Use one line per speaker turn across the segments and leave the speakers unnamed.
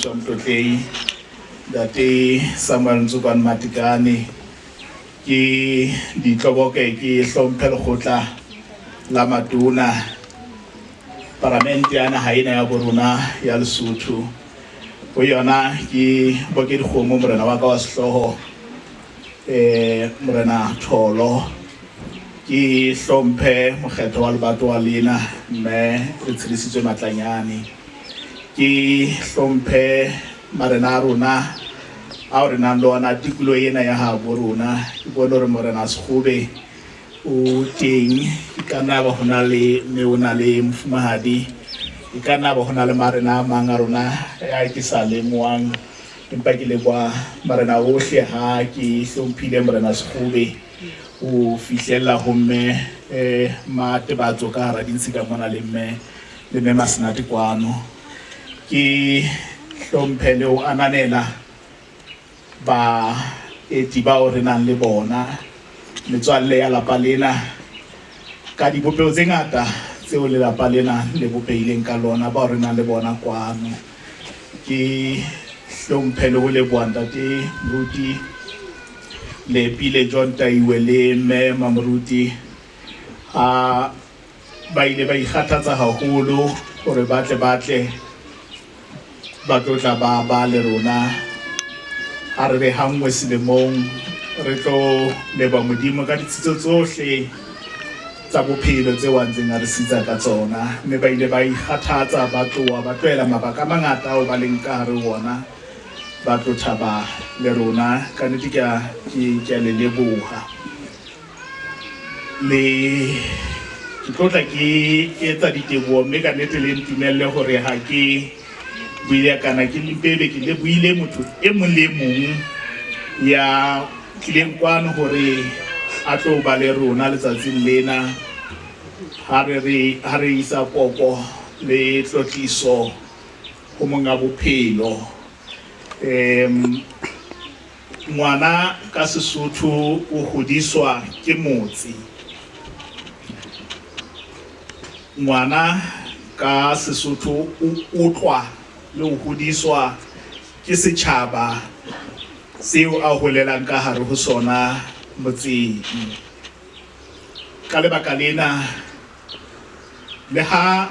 Motlotlei Ntate Samuel Ntsokwane Matekane, ke ditloboke ke hlomphe lekgotla la matona paramente ya naha ena ya borona ya Lesotho. Ho yona ke boke dikgomo morena wa ka wa sehlooho morena Tholo, ke hlomphe mokgetho wa lebatowa lena mme re tshedisitswe Matlanyane, ke hlomphe marena a rona ao re nang le ona tikoloho ena ya habo rona. Ke bone hore morena Sekgobe o teng, e ka nna ba ho na le mme o na le mofumahadi, e ka nna ba ho na le marena a mang a rona a ke sa lemohang, empa ke leboha marena ohle ha ke hlomphile morena Sekgobe o fihlella ho mme Matebatso ka hara dintshi ka mona le mme le mme Masenate kwano. Ke hlomphe le ho ananela baeti bao re nang le bona, metswalle ya lapa lena ka dibopeho tse ngata tseo lelapa lena le bopehileng ka lona, bao re nang le bona kwano. Ke hlomphe le ho leboha ntate Moruti Lepile John Taiwe le mme Mamoruti ha ba ile ba ikgathatsa haholo hore ba tle ba tle ba tlo tla ba ba le rona. Ha re re ha nngwe selemong re tlo leboha Modimo ka ditshitso tsohle tsa bophelo tseo a ntseng a re sitsa ka tsona, mme ba ile ba ikgathatsa ba tloha ba tlohela mabaka a mangata ao ba leng ka hare ho ona, ba tlo thaba le rona. Ka nnete ke a ke a le leboha. Le ke tlo tla ke etsa diteboho, mme ka nnete le ntumelle hore ha ke buile kana ke mpebe ke lebohile motho e mong le e mong ya tlileng kwano hore a tlo ba le rona letsatsing lena ha re re ha re isa koko le tlotliso ho monga bophelo. Ngwana ka Sesotho o hodiswa ke motse. Ngwana ka Sesotho o otlwa le ho hodiswa ke setjhaba seo a holelang ka hare ho sona motseng. Ka lebaka lena, le ha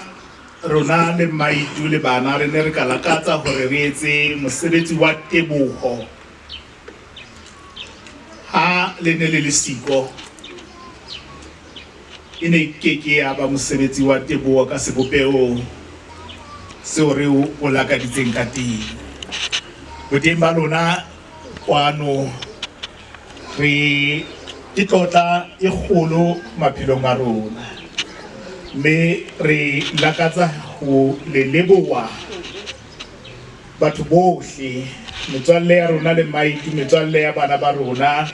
rona le Maitu le bana re ne re ka lakatsa hore re etse mosebetsi wa teboho ha le ne le le siko, e ne ke ke ya ba mosebetsi wa teboho ka sebopeho seo re o lakaditseng ka teng. Boteng ba lona kwano re ke tlotla e kgolo maphelong a rona, mme re lakatsa ho le leboha batho bohle, metswalle ya rona le Maitu, metswalle ya bana ba rona,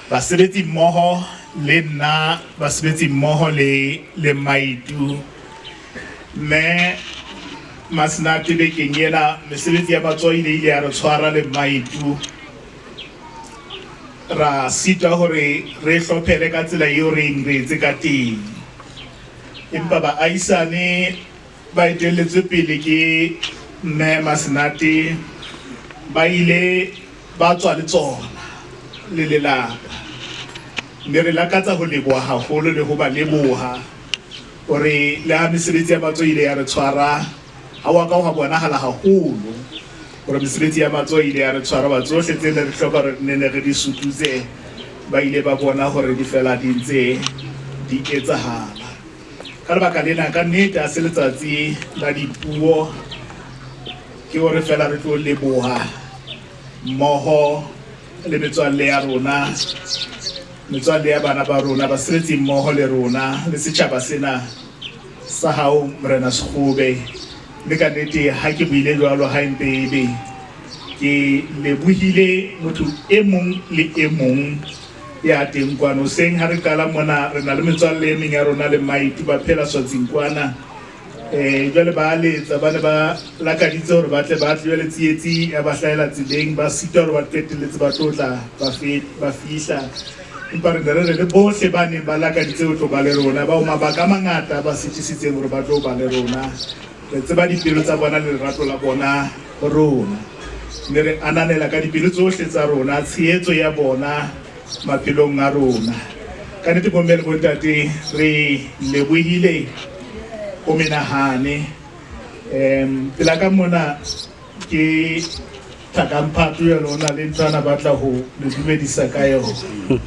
basebetsi mmoho le nna, basebetsi mmoho le le Maitu. Mme Masenate, bekeng ena mesebetsi ya matsoho ile ile ya re tshwara le Maitu, ra sitwa hore re hlophele ka tsela eo re eng re etse ka teng, empa baahisane ba etelletswe pele ke mme Masenate ba ile ba tswa le tsona le lelapa, mme re lakatsa ho leboha haholo le ho ba leboha hore le ha mesebetsi ya matsoho ile ya re tshwara, ha wa ka wa bonahala haholo hore mesebetsi ya matsoho ile ya re tshwara. Ba tsohle tse ne re hloka hore ne ne re di sututse, ba ile ba bona hore di fela di ntse di etsahala. Ka lebaka lena, ka nnete ha se letsatsi la dipuo, ke hore fela re tlo leboha mmoho le metswalle ya rona, metswalle ya bana ba rona, basebetsi mmoho le rona le setjhaba sena sa hao morena Sekgobe. Mme ka nnete ha ke buile jwalo, ha empe ebe ke lebohile motho e mong le e mong ya teng kwano. Hoseng ha re qala mona, re na le metswalle e meng ya rona le Maitu ba phela Swatsing kwana. Jwale ba letsa, ba ne ba lakaditse hore ba tle ba tle, jwale tsietsi ya ba hlahela tseleng, ba sitwa hore ba qetelletse ba tlo tla ba fihla. Empa re ne re re le bohle ba neng ba lakaditse ho tlo ba le rona, bao mabaka a mangata ba sitisitseng hore ba tlo ba le rona, Re tseba dipelo tsa bona le lerato la bona ho rona. Mme re ananela ka dipelo tsohle tsa rona tshehetso ya bona maphelong a rona. Ka nnete bomme le bontate re lebohile ho menahane. Pela ka mona ke thakamphato ya lona le ntho ana batla ho le dumedisa ka yona.